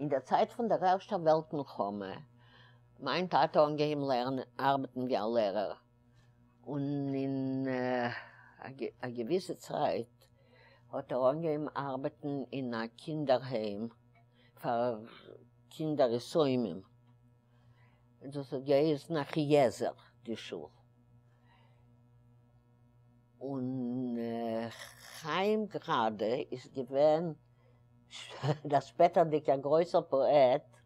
אין דער צייט פון דער ערשטער וועלט מלחמה, מיין טאטע אנגעהויבן לערנען ארבעטן ווי א לערער, און אין א געוויסע צייט האט ער אנגעהויבן ארבעטן אין א קינדערהיים פאר קינדער יתומים, דאס האט געהייסן אחיעזר די שול. און חיים גראדע איז געווען דער שפעטערדיגער גרויסער פאעט,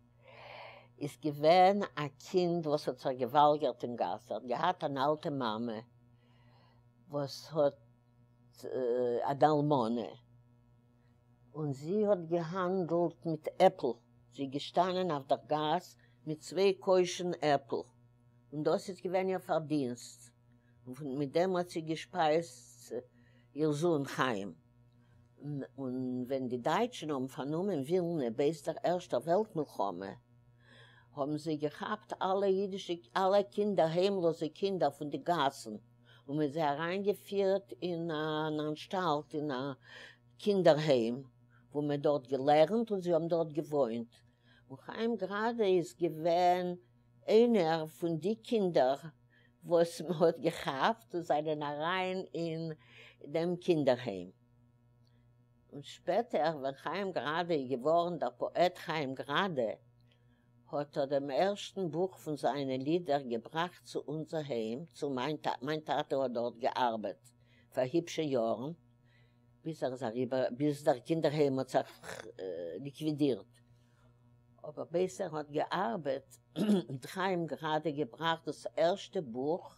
איז געווען א קינד וואס האט זיך געוואלגערט אין גאס, ער האט געהאט אן אלטע מאמע וואס האט אן אלמנה, און זי האט געהאנדלט מיט עפל, זי איז געשטאנען אויף דער גאס מיט צוויי קוישן עפל, און דאס איז געווען איר פארדינסט, און מיט דעם האט זי געשפייזט איר זון חיים. און ווען די דייטשן האבן פארנומען ווילנע בעת דער ערשטער וועלט מלחמה, האבן זיי געכאפט אלע אידישע, אלע קינדער, היימלאזע קינדער פון די גאסן, און מ'האט זיי אריינגעפירט אין אן אנשטאלט, אין א קינדערהיים, וואו מ'האט דארט געלערנט און זיי האבן דארט געוואוינט. און חיים גראדע איז געווען איינער פון די קינדער וואס מען האט געכאפט און זענען אריין אין דעם קינדערהיים. און שפעטער ווען חיים גראדע איז געווארן דער פאעט חיים גראדע, האט ער דעם ערשטן בוך פון זיינע לידער געבראכט צו אונז אהיים, צו מיין טאטע, מיין טאטע האט דארט געארבעט פאר היפשע יארן, ביז ער איז אריבער, ביז דער קינדערהיים האט זיך ליקווידירט. אבער בעת ער האט געארבעט האט חיים גראדע געבראכט דאס ערשטע בוך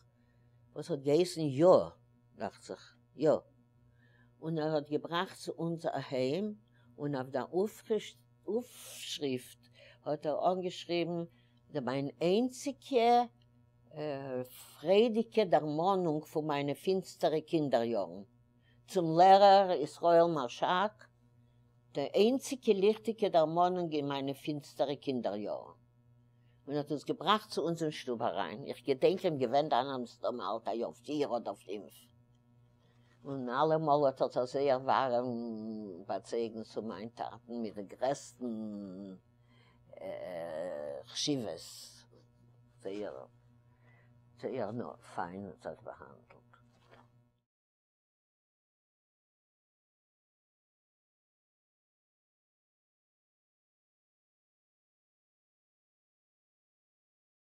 וואס האט געהייסן יא, דאכט זיך, יא, און ער האט געבראכט צו אונז אהיים, און אויף דער אויפשריפט האט ער אנגעשריבן די מיין איינציגע פריידיגע דערמאנונג פון מיינע פינסטערע קינדער יארן, צום לערער ישראל מארשאק, די איינציגע ליכטיגע דערמאנונג אין מיינע פינסטערע קינדער יארן. און האט עס געבראכט צו אונז אין שטוב אריין. איך געדענק אים געווען דאן מסתמא אלט א יאר פיר אדער פינף. און אלעמאל האט ער זיך זייער ווארעם באצויגן צו מיין טאטן מיט די גרעסטן חשיבות. זייער זייער פיין זיך באהאנדלט.